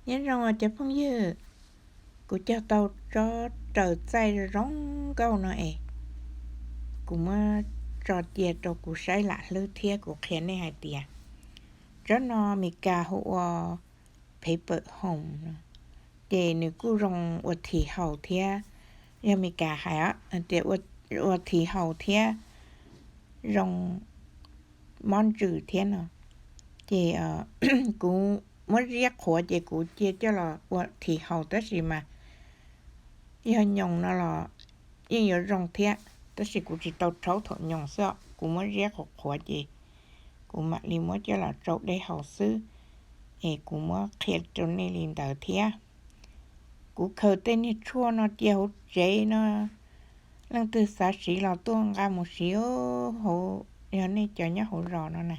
Nyob zoo os cov phooj ywg, kuv cog tau tsob raws txaij zoo nkauj no es kuv muab tso cia rau kuv saib lam hlwb thiab kuv qhia nej hais tias tsob no Meskas hu ua paper home no, ces nws kuj zoo ua thi haus thiab. Yog Meskas hais tias ua thi haus thiab zoo mob ntsws thiab no. Ces kuv muab ziab qhuav ces kuv cia coj los ua thi haus tab sis mas yog nyoos no los yeej yuav zoo thiab, tab sis kuv tsis tau rhaub thaum nyoos xwb os. Kuv muab ziab qhuav qhuav ces kuv mam li muab coj los tsau dej haus xwb, es kuv muab qhia rau nej li ntawd thiab. Kuv khaws tej niag tshuaj no cia hauv tsev no, leej twg xav siv los tuaj nqa mus siv hauv, yog nej cov nyob hauv zos no na.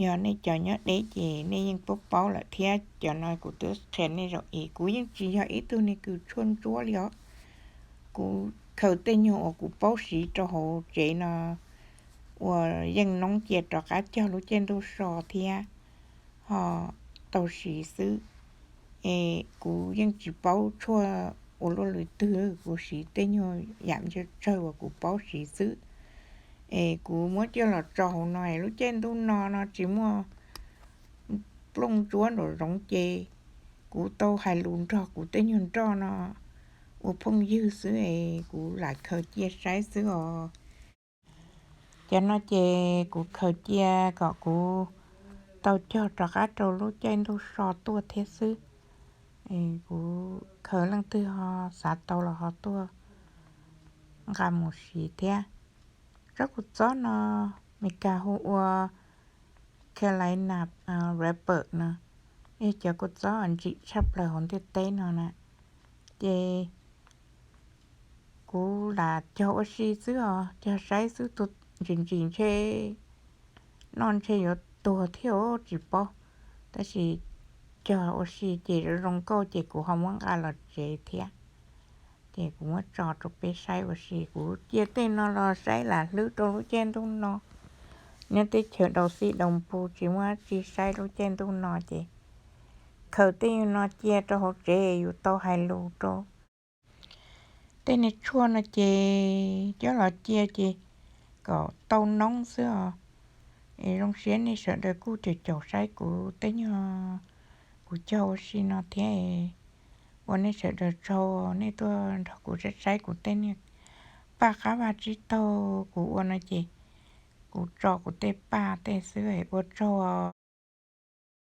Yog nej cov nyob deb ces nej yeej paub paub lawm thiab, cov no kuv twb qhia nej zaum ib, kuv yeej tsis yog ib tug niag kws tshuaj ntsuab li os. Kuv khaws tej nyuag uas kuv paub siv rau hauv tsev no uas yeej noob cia rov qab cog lub caij ntuj so thiab ho tau siv xwb. Es kuv yeej tsis paub tshuaj ua luaj lwm twg, kuv siv tej nyuag yam ntsawg tsawg uas kuv paub siv xwb. Es kuv muab coj los tso hauv no, lub caij ntuj no no tsis muaj nplooj ntsuab nraum zoov ces kuv tau hais lus nrog kuv tej nyuag nroj no ua phooj ywg xwb es kuv lam khaws cia saib xwb os. Cov no ces kuv khaws cia kom kuv tau cog rov qab rau lub caij ntuj so tuaj thiab xwb. Kuv khaws leej twg ho xav tau los ho tuaj nqa mus siv thiab. Tsob kua txob no Meskas hu ua Carolina Reaper no, yog cov kua txob ntsim tshaj plaws hauv ntiaj teb no na. Ces kuv lam cog ua si xwb os, cog saib xwb, tus ntsim ntsim ntshe noj ntshe yuav tuag thiab tsis paub, tab sis cog ua si ces zoo zoo nkauj ces kuv ho muab nqa los tsev thiab. Ces kuv muab tso rau peb saib ua si, kuv cia tej no los saib lam hlwb rau lub caij ntuj no. Nyob teb chaws daus xij daus npus tsis muaj dab tsi saib lub caij ntuj no ces khaws tej no cia rau hauv tsev yus tau hais lus rau. Tej niag tshuaj no ces coj los cia ces kom tau noob xwb os. Es zoo siab nej sawv daws kuj caum caum saib kuv tej nyuag kuv cog ua si no thiab. Ua nej sawv daws tsaug nej tuaj nrog kuv saib saib kuv tej niag paj qab vaj tsib taug kuv ua no ces kuv tso kuv tej paj tej xwb, ua tsaug.